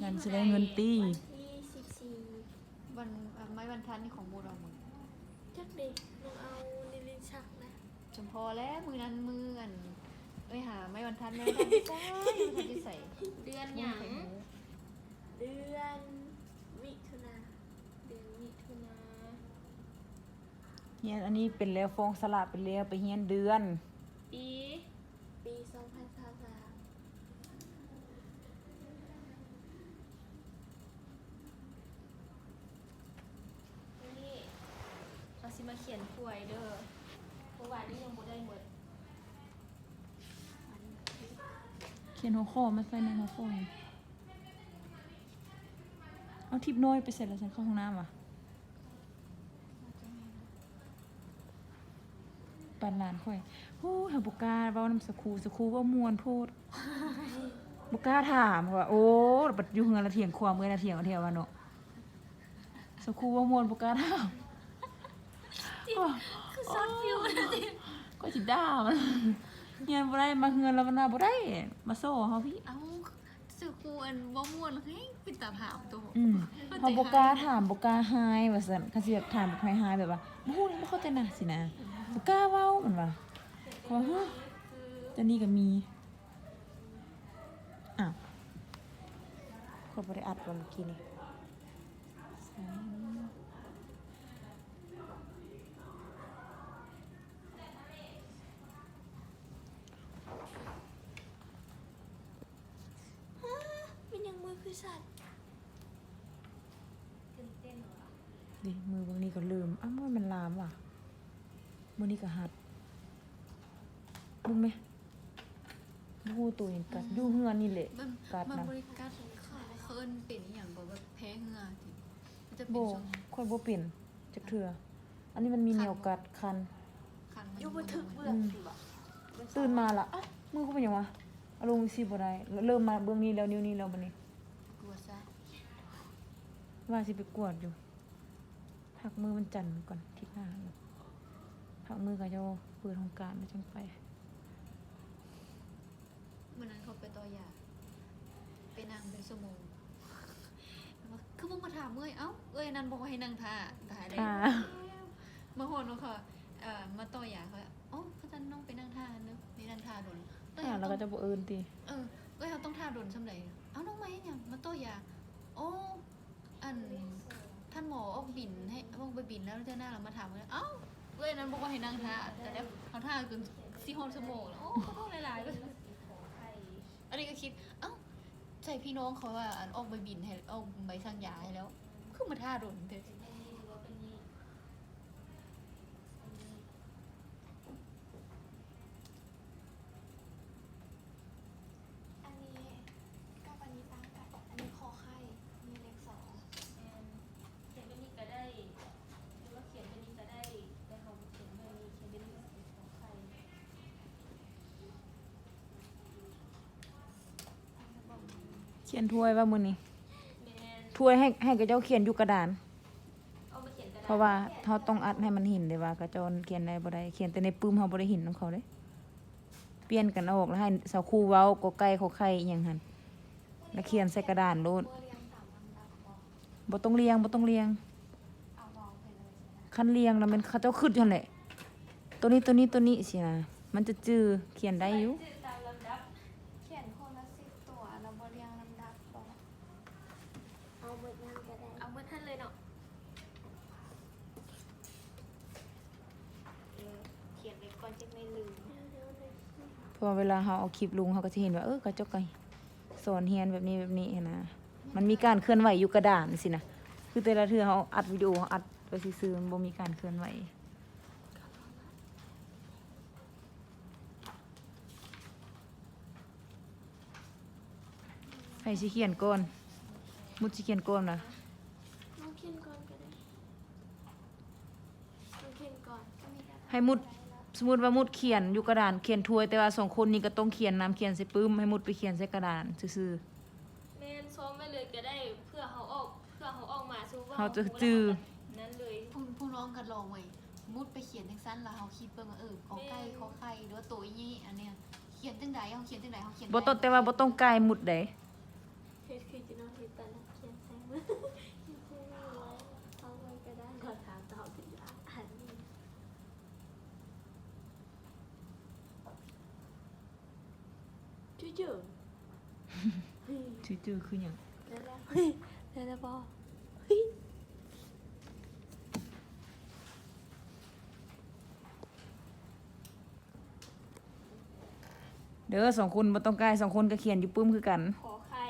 ງານຊິໄດ້ເງິນຕິ? ວັນທີສິບສີ່ ວັນ ເອີ່ ໄມ້ບັນທັດນີ້ຂອງໂບດເອົາໝົດ. ຈັກເດ ນ້ອງເອົາລິລິນຊັກນະ. ສົມພໍແລ້ວ ມື້ນັ້ນມື້ອັນ ເອີຍ ຫາໄມ້ບັນທັດ ໄມ້ບັນທັດຢູ່ໃສ? ໄມ້ບັນທັດຢູ່ໃສ? ເດືອນຫຍັງ? ເດືອນມິຖຸນາ. ເດືອນມິຖຸນາ. ຮຽນອັນນີ້ເປັນແລ້ວ ຟອງສະຫຼະເປັນແລ້ວ ໄປຮຽນເດືອນ ປີ ປີສອງພັນຊາວສາມ. ມື້ນີ້ເຮົາຊິມາຂຽນພວຍເດີ ເພາະວ່ານີ້ຍັງບໍ່ໄດ້ໝົດ. ຂຽນຫົວຂໍ້ມາໃສ່ໃນຫົວຂໍ້. ເອົາ ທິບນ້ອຍໄປໃສລະ? ຊັ້ນເຂົ້າຫ້ອງນ້ຳຫວາ? ປານຫຼານຂ້ອຍ ໂອ້ຍ ເຮົາບໍ່ກ້າເວົ້ານຳສະຄູ ສະຄູເວົ້າມ່ວນໂພດ ບໍ່ກ້າຖາມ. ຂ້ອຍວ່າ ໂອ້ ບັດຢູ່ເຮືອນລະຖຽງຄວາມເອີຍ ລະຖຽງແທ້ວ່າເນາະ. ສະຄູເວົ້າມ່ວນ ບໍ່ກ້າຖາມ. ໂອ້ຍ ຄືຊັອດຟິວ ຂ້ອຍຊິດ່າມັນ. ຮຽນບໍ່ໄດ້ ມາເຮືອນລະມັນວ່າບໍ່ໄດ້ ມາໂຊເຮົາພີ້. ເອົ້າ ສະຄູອັນເວົ້າມ່ວນແຮງເປັນຕາຖາມໂຕ. ອືມ ເຮົາບໍ່ກ້າຖາມ ບໍ່ກ້າຮ້າຍວ່າຊັ້ນ. ຄັນຊິແບບຖາມແບບຮ້າຍໆ ແບບວ່າ ບໍ່ຮູ້ນະ ບໍ່ເຂົ້າໃຈນະ ຊີ້ນະ ບໍ່ກ້າເວົ້າ ມັນວ່າ. ຂ້ອຍວ່າ ຮະ ແຕ່ນີ້ກໍມີ. ອ້າວ ຂ້ອຍບໍ່ໄດ້ອັດວ່າມື້ກີ້ນີ້. ຮະ ເປັນຫຍັງມືຄືສັ່ນ? ເດ້ ມືເບິ່ງນີ້ກໍເລີ່ມ ອ້າວ ມັນລາມຫວາ? ມື້ນີ້ກໍຫັດ ເບິ່ງແມະ ບໍ່ຮູ້ໂຕຫຍັງກັດ. ອືມ ຢູ່ເຮືອນນີ້ແຫຼະ ມັນ ກັດນະ ມັນບໍ່ໄດ້ກັດ. ເຂົາ ເຂົາເອີ້ນເປັນອີ່ຫຍັງກໍ ແບບແພ້ເຫື່ອຕິ? ມັນຈະເປັນ ບໍ່ ຊ່ວງ ຂ້ອຍບໍ່ເປັນຈັກເທື່ອ. ອັນນີ້ມັນມີແນວກັດຄັນ ຄັນ ຄັນ ຢູ່ບໍ່ຖືກເບື້ອງ ອືມ ຕິບໍ? ຕື່ນມາລະ ອ້າວ ມືກູເປັນຫຍັງວະ? ເອົາລົງຈັ່ງຊີ້ບໍ່ໄດ້. ເລີ່ມມາເບື້ອງນີ້ແລ້ວ ນິ້ວນີ້ແລ້ວ ບັດນີ້ ກວດຊະ ວ່າຊິໄປກວດຢູ່. ພັກມື້ວັນຈັນກ່ອນ ທິດໜ້າ ພັກມື້ເຂົາເຈົ້າເປີດໂຮງການແລ້ວຈັ່ງໄປ. ມື້ນັ້ນເຂົາໄປຕໍ່ຢາ ໄປນັ່ງເປັນຊົ່ວໂມງ ວ່າ ຄືບໍ່ມາຖາມເອື້ອຍ? ເອົ້າ ເອື້ອຍນັ້ນບອກວ່າໃຫ້ນັ່ງຖ້າ. ຕາຍແລ້ວ ຖ້າ ມາຮອດເນາະ ເຂົາ ເອີ ມາຕໍ່ຢາ ເຂົາ ໂອ້ ຄັນຊັ້ນນ້ອງໄປນັ່ງຖ້າເດີ ໄປນັ່ງຖ້າດົນ. ຖ້າແລ້ວເຂົາເຈົ້າບໍ່ເອີ້ນຕິ? ເອີ ເອື້ອຍ ເຮົາຕ້ອງຖ້າດົນສ່ຳໃດ? ເອົ້າ ນ້ອງມາເຮັດຫຍັງ? ມາຕໍ່ຢາ. ໂອ້ ອັນ ທ່ານໝໍອອກບິນໃຫ້ ອອກໄປບິນແລ້ວ ເທື່ອໜ້າລາວມາຖາມ. ເອົ້າ ເອື້ອຍນັ້ນບອກວ່າໃຫ້ນັ່ງຖ້າ ແຕ່ແລ້ວເຮົາຖ້າຈົນຊິຮອດຊົ່ວໂມງແລ້ວ. ໂອ້ ຂໍໂທດຫຼາຍໆ. ອັນນີ້ກໍຄິດ ເອົ້າ ໃສ່ພີ່ນ້ອງເຂົາວ່າ ອັນ ອອກໃບບິນໃຫ້ ອອກໃບສັ່ງຢາໃຫ້ແລ້ວ ຄືມາຖ້າດົນແທ້. ອັນນີ້ກັບອັນນີ້ຕ່າງກັນ ອັນນີ້ຂໍໄຂ່ ອັນນີ້ເລກສອງ. ແມ່ນ ຂຽນແບບນີ້ກໍໄດ້ ຫຼືວ່າຂຽນແບບນີ້ກໍໄດ້ ແຕ່ເຮົາບໍ່ຂຽນແບບນີ້ ຂຽນແບບນີ້ກໍຊິເປັນຂໍໄຂ່. ຂຽນຖ້ວຍວ່າມື້ນີ້ ແມ່ນ ຖ້ວຍໃຫ້ ໃຫ້ເຂົາເຈົ້າຂຽນຢູ່ກະດານ ເອົາມາຂຽນກະດານ ເພາະວ່າເຮົາຕ້ອງອັດໃຫ້ມັນເຫັນເດ້ວ່າເຂົາເຈົ້າຂຽນໄດ້ບໍ່ໄດ້ ຂຽນແຕ່ໃນປຶ້ມ ເຮົາບໍ່ໄດ້ເຫັນນຳເຂົາເດ້. ປ່ຽນກັນອອກ ແລ້ວໃຫ້ສາວຄູເວົ້າ ກໍໄກ່ ຂໍໄຂ່ ອີ່ຫຍັງຫັ້ນ ແລ້ວຂຽນໃສ່ກະດານໂລດ. ບໍ່ຕ້ອງລຽງ ບໍ່ຕ້ອງລຽງ ຄັນລຽງນະແມ່ນເຂົາເຈົ້າຄຶດຢູ່ຫັ້ນແຫຼະ ໂຕນີ້ ໂຕນີ້ ໂຕນີ້ ຊີ້ນະ ມັນຈະຈື່ ຂຽນໄດ້ຢູ່. ຂຽນຄົນລະສິບຕົວ ແລ້ວບໍ່ລຽງລຳດັບບໍ? ເອົາໝົດນັ້ນກໍໄດ້ ເອົາໝົດຫັ້ນເລີຍເນາະ. ເອີ ຂຽນໄວ້ກ່ອນ ຈັກໜ້ອຍລືມ. ເພາະວ່າເວລາເຮົາເອົາຄລິບລົງ ເຮົາກໍຈະເຫັນວ່າ ເອີ ເຂົາເຈົ້າກໍສອນຮຽນແບບນີ້ ແບບນີ້ຫັ້ນນະ ມັນມີການເຄື່ອນໄຫວຢູ່ກະດານຊີ້ນະ. ຄືແຕ່ລະເທື່ອເຮົາອັດວິດີໂອ ເຮົາອັດໄວ້ຊື່ໆ ມັນບໍ່ມີການເຄື່ອນໄຫວ. ໃຜຊິຂຽນກ່ອນ? ມຸດຊິຂຽນກ່ອນນະ? ນ້ອງຂຽນກ່ອນກໍໄດ້ ນ້ອງຂຽນກ່ອນ. ໃຫ້ມຸດ ສົມມຸດວ່າມຸດຂຽນຢູ່ກະດານ ຂຽນຖ້ວຍ ແຕ່ວ່າສອງຄົນນີ້ກໍຕ້ອງຂຽນນຳ ຂຽນໃສ່ປຶ້ມ ໃຫ້ມຸດໄປຂຽນໃສ່ກະດານຊື່ໆ. ແມ່ນ ຊ້ອມໄວ້ເລີຍກໍໄດ້ ເພື່ອເຮົາອອກ ເພື່ອເຮົາອອກມາ ສົມມຸດວ່າ ເຮົາຈະຈື່ ເຮົາຮູ້ແລ້ວເຮົາກໍນັ້ນເລີຍ. ຜູ້ ຜູ້ນ້ອງກໍລອງເວີຍ ມຸດໄປຂຽນຈັ່ງຊັ້ນ ແລ້ວເຮົາຄິດເບິ່ງວ່າ ເອີ ກອໄກ່ ແມ່ນ ຂໍໄຂ່ ຫຼືວ່າໂຕອີ່ນີ້ ອັນເນີ້ຍ ຂຽນຈັ່ງໃດ ເຮົາຂຽນຈັ່ງໃດ ເຮົາຂຽນ ບໍ່ຕ້ອງ ໄດ້ ແຕ່ວ່າບໍ່ຕ້ອງກາຍມຸດໃດ. ເຮັດຄືຢູ່ເນາະ ເຮັດຕາໜ້າກຽດໃສ່ມື ເຮັດໃສ່ມືໄວ້ ເອົາໄວ້ກະດານ ຂໍຖາມຕອບເປັນບາງອັນນີ້ ຈູໆ ຈູໆຄືຫຍັງ? ໄດ້ແລ້ວ ໄດ້ແລ້ວບໍ່? ເດີ ສອງຄົນບໍ່ຕ້ອງກາຍ ສອງຄົນກະຂຽນຢູ່ປຶ້ມຄືກັນ ຂໍໄຂ່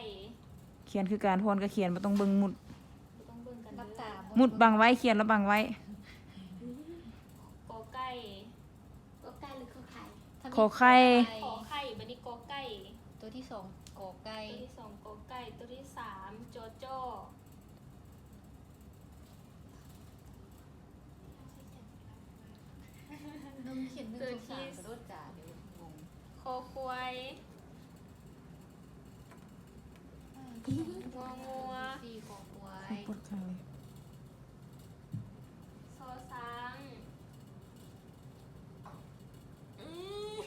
ຂຽນຄືກັນ ພອນກະຂຽນ ບໍ່ຕ້ອງເບິ່ງໝຸດ ບໍ່ຕ້ອງເບິ່ງກັນເດີ ໝຸດບັງໄວ້ ຂຽນແລ້ວບັງໄວ້ ກໍໄກ່ ກໍໄກ່ຫຼືຂໍໄຂ່? ຂໍໄຂ່ ຂໍໄຂ່ ບາດນີ້ກໍໄກ່ ຕົວທີສອງກໍໄກ່ ຕົວທີສອງກໍໄກ່ ຕົວທີສາມຈໍຈໍ ໜຶ່ງ ຂຽນໜຶ່ງ ສອງ ສາມ ກະໂດດຈາເດີ ງົງ ຄໍຄວາຍ ງໍງົວ ສີ່ ຄໍຄວາຍ ປວດຂາ ຊໍຊ້າງ ອື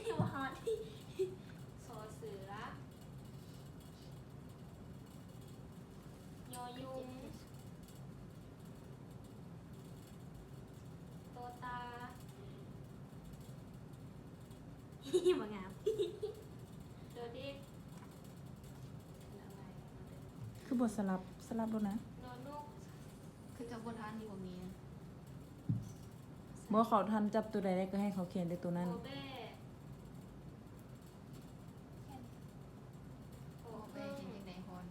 ບໍ່ຮອດ ຊໍເສືອ ຍໍຍຸງ ຕໍຕາ ບໍ່ງາມ ດໍເດັກ ຄືບໍ່ສະຫຼັບ ສະຫຼັບໂລດນະ ນໍນົກ ຄືຈະບໍ່ທັນ ນີ້ບໍ່ມີ ບໍ່ ເຂົາທັນຈັບໂຕໃດໄດ້ກະໃຫ້ເຂົາຂຽນແຕ່ໂຕນັ້ນ ບໍ່ແບ້ ບໍ່ແບ້ຂຽນຈັ່ງໃດ ຮອນ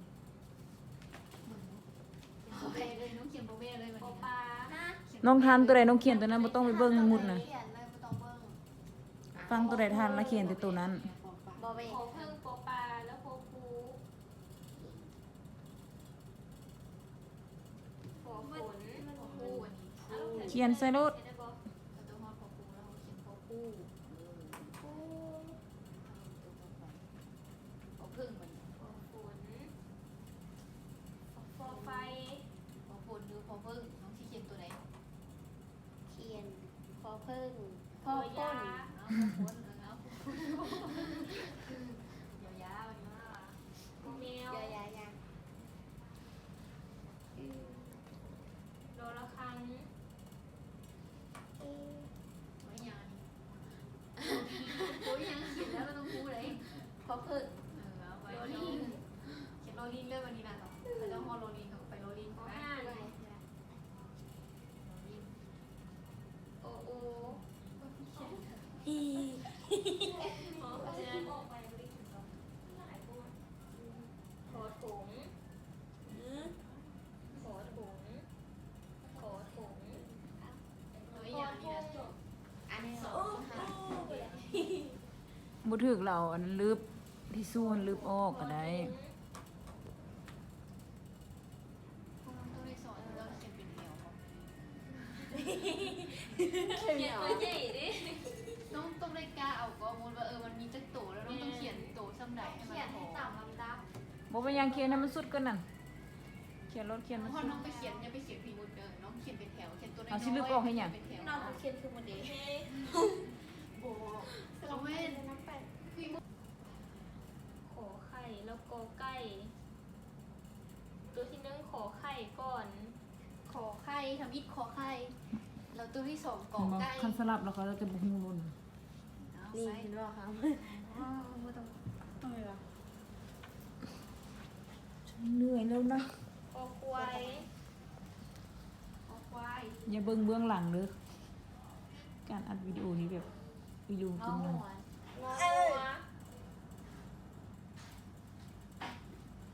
ບໍ່ແບ້ເລີຍ ນ້ອງຂຽນບໍ່ແບ້ເລີຍ ບໍ່ປາ ນ້ອງທັນໂຕໃດນ້ອງຂຽນໂຕນັ້ນ ບໍ່ຕ້ອງໄປເບິ່ງໃນໝຸດນະ ຟັງໂຕໃດທັນລະຂຽນແຕ່ໂຕນັ້ນ ບໍ່ແບ້ ພໍເຜິ້ງ ປໍປາ ແລ້ວພໍພູ ພໍຝົນ ຂຽນໃສ່ໂລດ ຂຽນໃສ່ໂລດ ຂຽນພໍພູ ແລ້ວຂຽນພໍພູ ພໍເຜິ້ງ ບາດນີ້ ພໍຝົນ ພໍໄຟ ພໍຝົນ ຫຼື ພໍເຜິ້ງ ນ້ອງຊິຂຽນໂຕໃດ? ຂຽນ ພໍເຜິ້ງ ພໍຝົນ ເອົາ ພໍຝົນ ເອີ ເອົາ ພໍຝົນ ຢາວໆ ບໍ່ແມ່ວ ຢາວໆ ຢາວ ອື ລໍລະຄັງ ອີ ບໍ່ຫຍັງ ບໍ່ຫຍັງ ຂຽນແລ້ວລະຕ້ອງຮູ້ເດ້ ພໍເຜິ້ງ ເອີ ເອົາໄວ້ ລໍລິງ ຂຽນລໍລິງເລີຍ ບາດນີ້ນະ ເຂົາເຈົ້າຮອດລໍລິງ ເຂົາກະໄປລໍລິງ ພໍຫ່ານ ໂອໂອ ອີ ພໍຖົງ ພໍຖົງ ພໍຖົງ ພໍຖົງ ອັນນີ້ ບໍ່ຖືກແລ້ວ ອັນລຶບ ທິຊຊູ່ຫັ້ນລຶບອອກກະໄດ້ ພວກນ້ອງຕ້ອງໄດ້ສອນເຂົາເຈົ້າຂຽນເປັນແຖວບໍ່? ຂຽນຕົວໃຫຍ່ເດ້ ນ້ອງຕ້ອງໄດ້ກະເອົາ ກໍສົມມຸດວ່າ ເອີ ມັນມີຈັກໂຕ ແລ້ວນ້ອງຕ້ອງຂຽນໂຕຊ່ຳໃດໃຫ້ມັນພໍ ຂຽນໃຫ້ຕາມລຳດັບ ບໍ່ເປັນຫຍັງ ຂຽນໃຫ້ມັນສຸດກ່ອນນັ້ນ ຂຽນໂລດ ຂຽນມັນສຸດ ນ້ອງໄປຂຽນ ຢ່າໄປຂຽນຜິດໝົດເດີ ນ້ອງຂຽນເປັນແຖວ ຂຽນຕົວນ້ອຍໆ ຊິລຶບອອກເຮັດຫຍັງ? ເປັນແຖວ ນ້ອງຂຽນຄືໝົດເດ້ ບໍ່ ບໍ່ແມ່ນ ຂໍໄຂ່ ແລ້ວກໍໄກ່ ຕົວທີໜຶ່ງ ຂໍໄຂ່ກ່ອນ ຂໍໄຂ່ ທຳອິດ ຂໍໄຂ່ ແລ້ວຕົວທີສອງ ກໍໄກ່ ຄັນສະຫຼັບແລ້ວເຂົາເຈົ້າຈະບໍ່ຮູ້ໂລດ ນີ້ເຫັນບໍ່ຄະ? ຕ້ອງເລີຍວ່າ ເມື່ອຍແລ້ວນະ ຄໍຄວາຍ ຄໍຄວາຍ ຢ່າເບິ່ງເບື້ອງຫຼັງເດີ ການອັດວິດີໂອນີ້ແບບ ອີລຸງຕຸງນັງ ງໍງົວ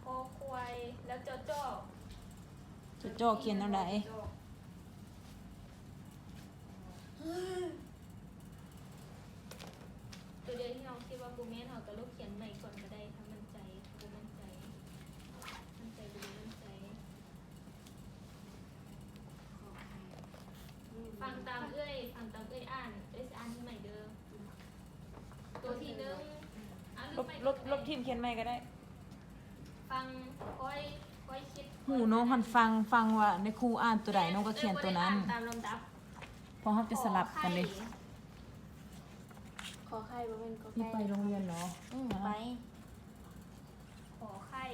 ຄໍຄວາຍ ແລ້ວຈໍຈໍ ຈໍຈໍຂຽນແນວໃດ? ໂຕໃດທີ່ເຮົາຄິດວ່າບໍ່ແມ່ນ ເຮົາກະລົບຂຽນໃໝ່ກ່ອນກະໄດ້ ຖ້າໝັ້ນໃຈ ຖ້າບໍ່ໝັ້ນໃຈ ໝັ້ນໃຈ ບໍ່ໝັ້ນໃຈ. ຟັງຕາມເອື້ອຍ ຟັງຕາມເອື້ອຍອ່ານ ເອື້ອຍຊິອ່ານໃຫ້ໃໝ່ເດີ ໂຕທີໜຶ່ງ ລົບ ລົບ ລົບຖິ້ມ ຂຽນໃໝ່ກະໄດ້ ຟັງ ຄ່ອຍ ຄ່ອຍຄິດ ຫູນ້ອງຫັ້ນຟັງ ຟັງວ່າແມ່ຄູອ່ານໂຕໃດ ນ້ອງກະຂຽນໂຕນັ້ນ ຕາມລຳດັບ ເພາະເຮົາຈະສະຫຼັບກັນເດ້ ຂໍໄຂ່ ບໍ່ແມ່ນ ຂໍໄກ່ ໄປໂຮງຮຽນເນາະ ອື ໄປ ຂໍໄຂ່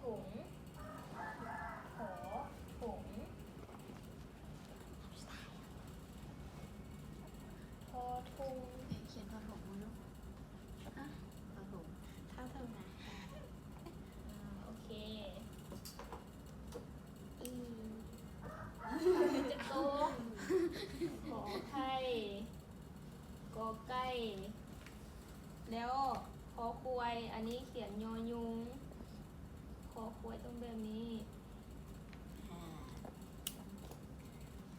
ຖົງ ຂໍຖົງ ພໍຖົງ ເອີ ຂຽນພໍຖົງເນາະ ຮະ ພໍຖົງ ຖ້າເຖິງນະ ອ່າ ໂອເຄ ອີ ຈະໂຕ ຂໍໄຂ່ ກໍໄກ່ ແລ້ວ ຄໍຄວາຍ ອັນນີ້ຂຽນ ຍໍຍຸງ ຄໍຄວາຍຕ້ອງແບບນີ້ ອ່າ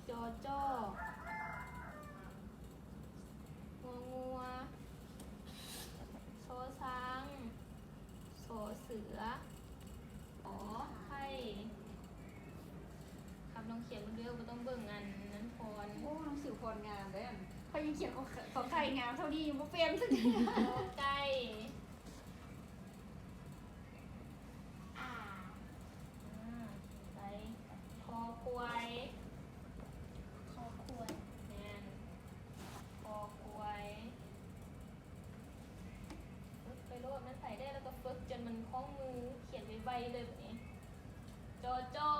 ຈໍຈໍ ງໍງົວ ຊໍຊ້າງ ສໍເສືອ ຂໍໄຂ່ ຄັບ ລອງຂຽນເບິ່ງເດີ້ ບໍ່ຕ້ອງເບິ່ງອັນນັ້ນພອນ. ໂອ້ ໜັງສືພອນງາມເດ້ ຂ້ອຍຍັງຂຽນຂໍໄຂ່ງາມເທົ່ານີ້ບໍ່ເປັນ. ຂໍໄກ່ ອາ ອາ ໄປ ຄໍຄວາຍ ຄໍຄວາຍ ແມ່ນ ຄໍຄວາຍ. ຝຶກໄປໂລດ ມັນໃຜໄດ້ແລ້ວກໍຝຶກຈົນມັນຄ່ອງມື ຂຽນໄວໆເລີຍບາດນີ້. ຈໍຈໍ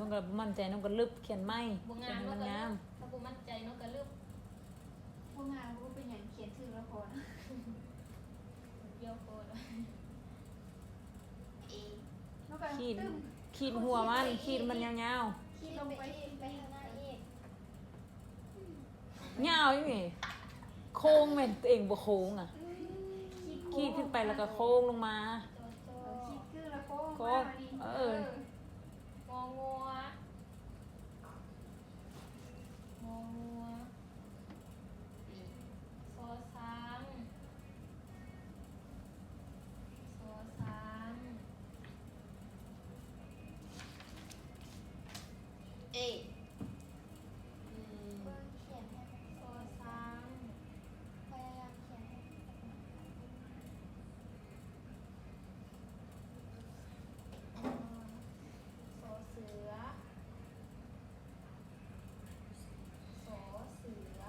ນ້ອງກໍບໍ່ໝັ້ນໃຈ ນ້ອງກໍລຶບຂຽນໃໝ່ ບໍ່ງາມ ໃຫ້ມັນງາມ ນ້ອງກໍລຶບ ຖ້າບໍ່ໝັ້ນໃຈ ນ້ອງກໍລຶບ ບໍ່ງາມ ບໍ່ເປັນຫຍັງ ຂຽນຖືກແລ້ວພໍນະ. ດຽວໂພດ ເອ ຂີດ ຂີດຫົວມັນ ຂີດມັນຍາວໆ ຂີດລົງໄປ ຂີດໄປທາງໜ້າອີກ ຍາວອີ່ນີ້ ໂຄ້ງແມ່ນ ຕົວເອງບໍ່ໂຄ້ງອະ ຂີດຂຶ້ນໄປແລ້ວກໍໂຄ້ງລົງມາ ຂີດຄືລະໂຄ້ງ ໂຄ້ງ ເອີ ງໍງົວ ງໍງົວ ຊໍຊ້າງ ຊໍຊ້າງ ເອ ອືມ ເບິ່ງຂຽນໃຫ້ມັນ ຊໍຊ້າງ ພະຍາຍາມຂຽນໃຫ້ມັນ ຊໍເສືອ ຊໍເສືອ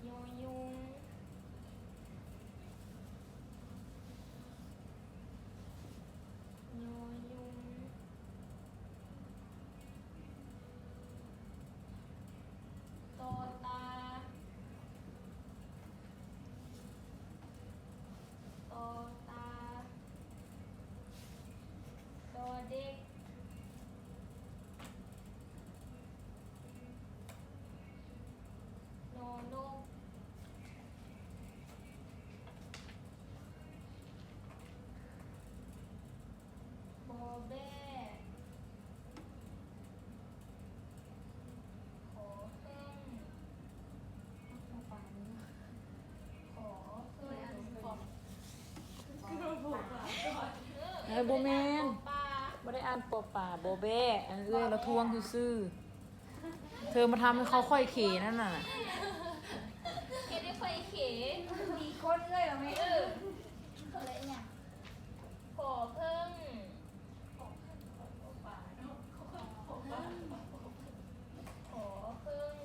ຍໍຍຸງ ຍໍຍຸງ ຕໍຕາ ຕໍຕາ ດໍເດັກ ນໍນົກ ປໍແບ້ ຂໍເພິ່ງ ຂໍເພິ່ງ ເອີ ບໍ່ແມ່ນ ບໍ່ໄດ້ອ່ານ ປໍປາ ບໍແບ້ ອັນເອື້ອຍລາວທວງຊື່ໆ ເທີມາທຳໃຫ້ເຂົາຂ້ອຍເຂນັ້ນນະ ເຮັດໃຫ້ຂ້ອຍເຂ ມີຄົນເອື້ອຍລາວແມ່ ເອີ ເຂົາເລີຍຫຍັງ ຂໍເພິ່ງ ຂໍເພິ່ງ ຂໍເພິ່ງ ຂໍເພິ່ງ ຂໍເພິ່ງ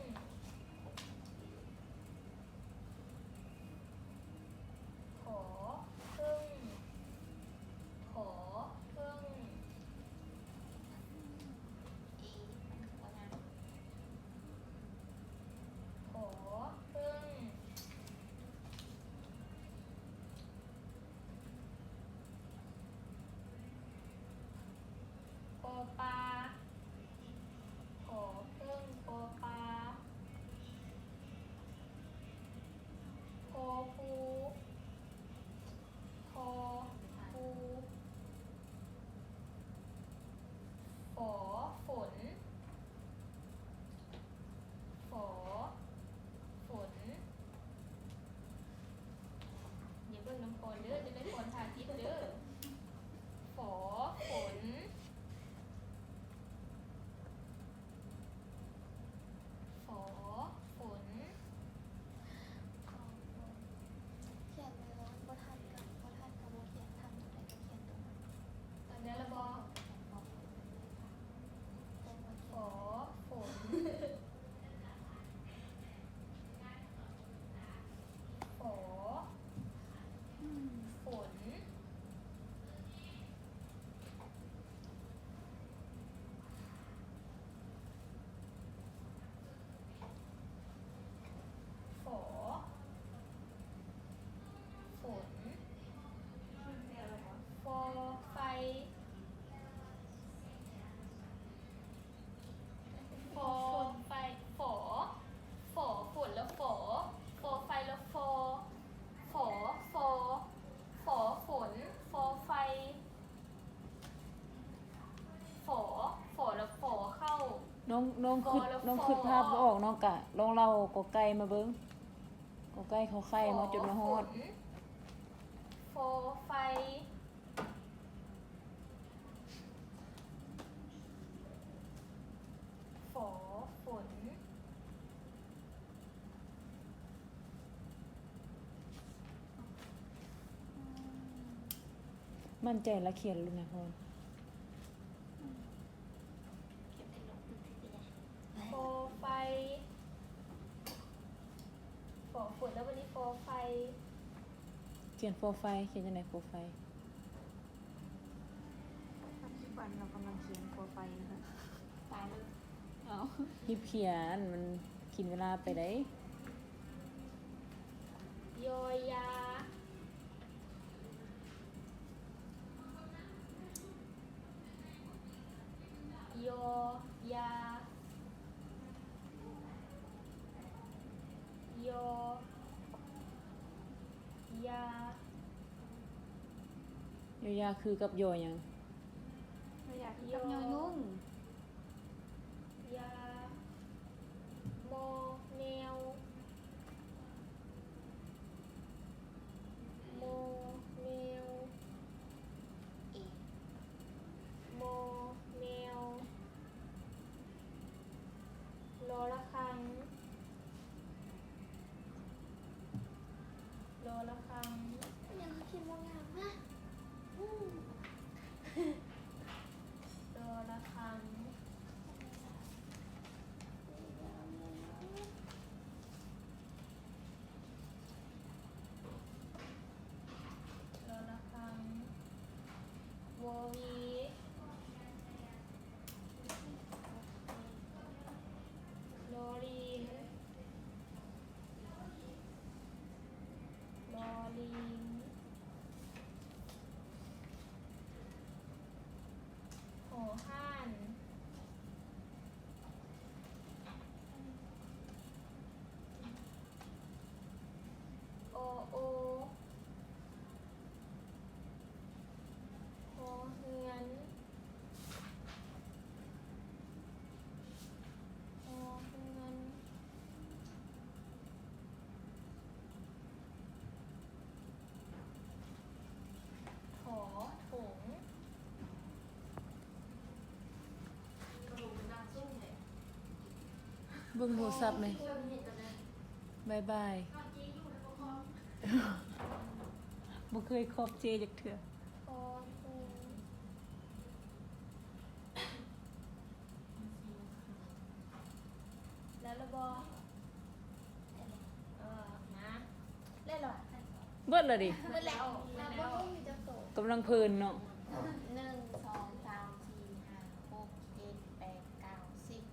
ຂໍເພິ່ງ ເອ ມັນຄືບໍ່ງາມ ຂໍເພິ່ງ ປໍປາ ຂໍເພິ່ງ ປໍປາ ພໍພູ ພໍພູ ຟໍຝົນ ຟໍຝົນ ຢ່າເບິ່ງນຳພອນເດີ້ ຈະໄດ້ພອນພາທິດເດີ້ ຟໍຝົນ ຟໍຝົນ ຂໍຝົນ ຂຽນແລ້ວບໍ່ທັນກໍ ບໍ່ທັນກໍບໍ່ຂຽນ ທັນຕົວໃດກໍຂຽນຕົວນັ້ນ ຕອນນັ້ນລະບໍ ຂໍຝົນ ຂໍຝົນ ຂໍ ນ້ອງຄຶດ ນ້ອງຄຶດພາບບໍ່ອອກ ນ້ອງກະລອງເລົ່າ ກ ໄກ່ ມາເບິ່ງ. ກ ໄກ່ ຂໍໄຂ່ ມາຈົນມາຮອດ ຂໍໄຟ. ໝັ້ນໃຈລະຂຽນລູກນະພອນ. ຂໍໄຟ ຂໍຝົນ ແລ້ວບັດນີ້ ຂໍໄຟ. ຂຽນ ຂໍໄຟ ຂຽນຈັ່ງໃດ? ຂໍໄຟ. ປັດຈຸບັນເຮົາກຳລັງຂຽນ ຂໍໄຟ ນະຄະ. ຕາຍເລີຍ. ເອົ້າ ຮີບຂຽນ ມັນກິນເວລາໄປໄດ໋. ຢໍຢາ ຢໍຢາ ຢໍຢາ. ຢໍຢາຄືກັບ ຢໍຫຍັງ? ຢໍຢາຄືກັບ ຢໍ ຍໍຍຸງ. ຢາ ມໍແມວ ມໍແມວ ເອ ມໍແມວ. ລໍລະຄັງ ລໍລະຄັງ. ຍັງຄິດບໍ່ງາມນະ. ລໍລະຄັງ ລໍລະຄັງ ວໍວີ ລໍລີງ ລໍລີງ ຫໍຮ່ານ ອໍໂອ ຫໍເຮືອນ ຫໍເຮືອນ ຖໍຖົງ. ເບິ່ງໂທລະສັບແດ່. ບາຍບາຍ. ບໍ່ເຄີຍຂອບເຈຈັກເທື່ອ. ແລ້ວລະບໍ່? ເອີ ມາ ແລ້ວລະ ເບິດລະເດ. ເບິດແລ້ວ ກຳລັງເພີນເນາະ. ໜຶ່ງ ສອງ ສາມ ສີ່ ຫ້າ ຫົກ ເຈັດ ແປດ ເກົ້າ ສິບ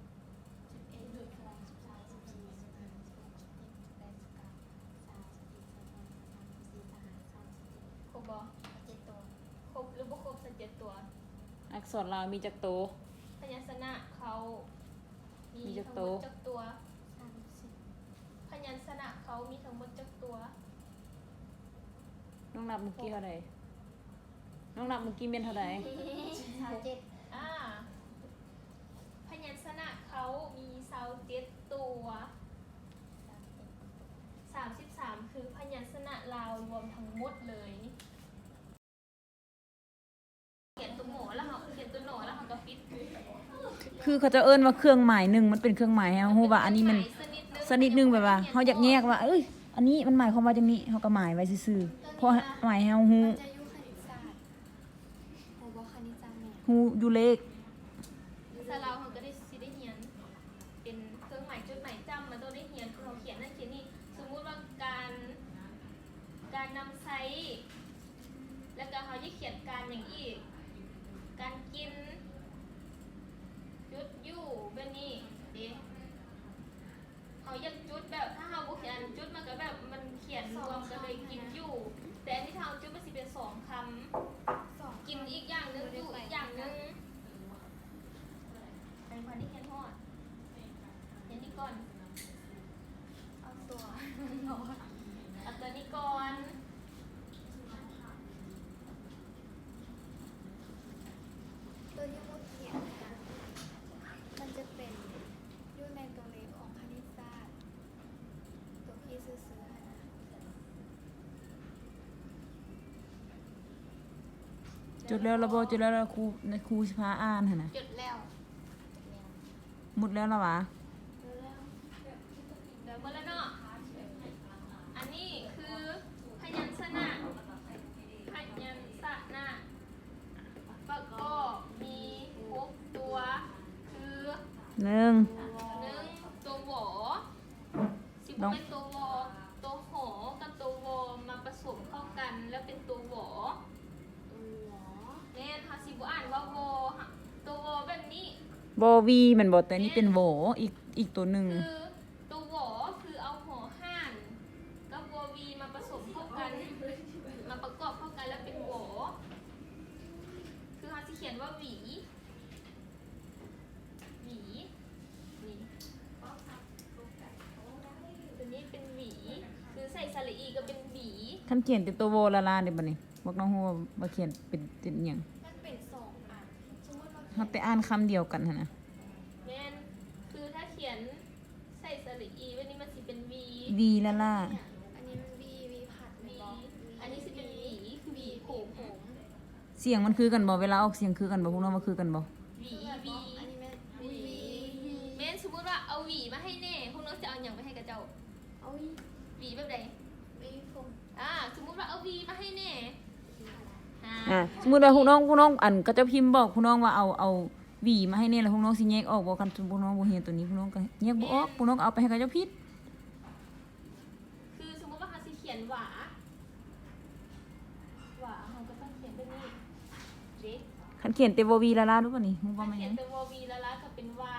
ສິບເອັດ ສິບສອງ ສິບສາມ ສິບສີ່ ສິບຫ້າ ສິບຫົກ ສິບເຈັດ ສິບແປດ ສິບເກົ້າ ຊາວ ຊາວເອັດ ຊາວສອງ ຊາວສາມ ຊາວສີ່ ຊາວຫ້າ ຊາວຫົກ ສິບເຈັດ ຄົບບໍ່? ສິບເຈັດຕົວ. ຄົບຫຼືບໍ່ຄົບ ຊາວເຈັດຕົວ? ອັກສອນລາວມີຈັກໂຕ? ພະຍັນຊະນະເຂົາມີທັງໝົດຈັກຕົວ? ມີຈັກໂຕ? ສາມສິບ ພະຍັນຊະນະເຂົາມີທັງໝົດຈັກຕົວ? ນ້ອງນັບມື້ກີ້ເທົ່າໃດ? ນ້ອງນັບມື້ກີ້ແມ່ນເທົ່າໃດ? ຊາວເຈັດ. ອາ ພະຍັນຊະນະເຂົາມີຊາວເຈັດຕົວ. ຊາວເຈັດ ສາມສິບສາມ ຄືພະຍັນຊະນະລາວລວມທັງໝົດເລີຍ. ຂຽນຕົວໝໍແລ້ວເຮົາ ຂຽນຕົວໜໍແລ້ວເຮົາກໍປິດ. ຄືເຂົາເຈົ້າເອີ້ນວ່າເຄື່ອງໝາຍໜຶ່ງ ມັນເປັນເຄື່ອງໝາຍໃຫ້ເຮົາຮູ້ວ່າອັນນີ້ແມ່ນຊະນິດໜຶ່ງ ແບບວ່າເຮົາຢາກແຍກວ່າ ເອີຍ ອັນນີ້ມັນໝາຍຄວາມວ່າຈັ່ງນີ້ ເຮົາກໍໝາຍໄວ້ຊື່ໆ ເພາະໃຫ້ເຮົາຮູ້. ມັນຈະຢູ່ຄະນິດສາດ. ຮູ້ບໍ່ຄະນິດສາດແມ່ນ ຮູ້ຢູ່ເລກ. ພາສາລາວເຮົາກໍໄດ້ ຊິໄດ້ຮຽນເປັນເຄື່ອງໝາຍຈຸດໝາຍຈ້ຳ ມັນຕ້ອງໄດ້ຮຽນ ຄືເຮົາຂຽນນັ້ນຂຽນນີ້. ສົມມຸດວ່າການ ການນຳໃຊ້ ແລ້ວກໍເຮົາຈະຂຽນການຫຍັງອີກ? ການກິນ ຈຸດຢູ່ ແບບນີ້ເດ້. ເຮົາຢາກຈຸດແບບ ຖ້າເຮົາບໍ່ຂຽນຈຸດ ມັນກໍແບບ ມັນຂຽນລວມກັນເລີຍ ກິນຢູ່. ແຕ່ອັນນີ້ຖ້າເຮົາຈຸດ ມັນຊິເປັນສອງຄຳ ກິນອີກຢ່າງໜຶ່ງ ຢູ່ອີກຢ່າງໜຶ່ງ. ໃນວັນນີ້ຮຽນຮອດ ຮຽນນີ້ກ່ອນ ເອົາຕົວ ເອົາຕົວນີ້ກ່ອນ. ຕົວທີ່ບໍ່ຂຽນນະ ມັນຈະເປັນ ຈົດແລ້ວລະບໍ່? ຈົດແລ້ວລະຄູ ຄູຊິພາອ່ານຫັ້ນນະ. ຈົດແລ້ວ. ໝົດແລ້ວລະຫວາ? ແລ້ວໝົດແລ້ວເນາະ. ອັນນີ້ຄືພະຍັນຊະນະ. ພະຍັນຊະນະປະກອບມີຫົກຕົວ ຄື ໜຶ່ງ ໜຶ່ງ ຕົວ ວ. ຊິບໍ່ແມ່ນຕົວ ວ. ຕົວ ຫ ກັບຕົວ ວ ມາປະສົມເຂົ້າກັນແລ້ວເປັນຕົວ ວ. ແມ່ນ, ເຮົາຊິບໍ່ອ່ານວ່າ ວ. ຕົວ ວ ແບບນີ້ ວ ວີ ແມ່ນບໍ່? ແຕ່ນີ້ເປັນ ວ ອີກ ອີກຕົວໜຶ່ງ. ຄືຕົວ ວ ຄືເອົາ ຫ ຫານ ກັບ ວ ວີ ມາປະສົມເຂົ້າກັນ ມາປະກອບເຂົ້າກັນແລ້ວເປັນ ວ. ຄືເຮົາຊິຂຽນວ່າ ຫວີ. ຫວີ ນີ້ ຕົວນີ້ເປັນ ຫວີ ຄືໃສ່ສະຫຼະອີກໍເປັນ ຫວີ. ຄັນຂຽນແຕ່ຕົວ ວ ລະລາເດ ບັດນີ້ ພວກນ້ອງຮູ້ວ່າ ວ່າຂຽນເປັນ ເປັນຫຍັງ? ມັນເປັນສອງອັນ. ສົມມຸດວ່າ ເຮົາແຕ່ອ່ານຄຳດຽວກັນຫັ້ນນະ. ແມ່ນ, ຄືຖ້າຂຽນໃສ່ສະຫຼະອີແບບນີ້ ມັນຊິເປັນ ຫວີ ຫວີ ລະລາ. ອັນນີ້ມັນ ຫວີ ຫວີ ຫວີ ພັດ ແມ່ນບໍ່? ອັນນີ້ຊິເປັນ ຫວີ ຄື ຫວີ ຜົມ. ສຽງມັນຄືກັນບໍ່? ເວລາອອກສຽງຄືກັນບໍ່? ພວກນ້ອງວ່າຄືກັນບໍ່? ຫວີ ຫວີ ອັນນີ້ແມ່ນ ຫວີ ຫວີ. ແມ່ນ, ສົມມຸດວ່າ ເອົາ ຫວີ ມາໃຫ້ແດ່ ພວກນ້ອງຈະເອົາຫຍັງໄປໃຫ້ຂະເຈົ້າ? ເອົາ ຫວີ ແບບໃດ? ຫວີຜົມ. ອ່າ ສົມມຸດວ່າ ເອົາ ຫວີ ມາໃຫ້ແດ່. ອ່າ ສົມມຸດວ່າພວກນ້ອງ ພວກນ້ອງ ອັນ ຂະເຈົ້າພິມບອກພວກນ້ອງວ່າ ເອົາ ເອົາ ຫວີ ມາໃຫ້ແດ່ ແລ້ວພວກນ້ອງຊິແຍກອອກບໍ່? ຄັນພວກນ້ອງບໍ່ຮຽນໂຕນີ້ ພວກນ້ອງກໍແຍກບໍ່ອອກ. ແມ່ນ, ພວກນ້ອງກໍເອົາໄປໃຫ້ຂະເຈົ້າຜິດ. ຄືສົມມຸດວ່າເຮົາຊິຂຽນ ຫວາ ຫວາ ເຮົາກໍຕ້ອງຂຽນແບບນີ້ເດ້. ຄັນຂຽນແຕ່ ວ ວີ ລະລາ ດູບາດນີ້ ຮູ້ບໍ່ແມ່ນຫຍັງ? ຄັນຂຽນແຕ່ ວ ວີ ລະລາ ກໍເປັນ ຫວາ.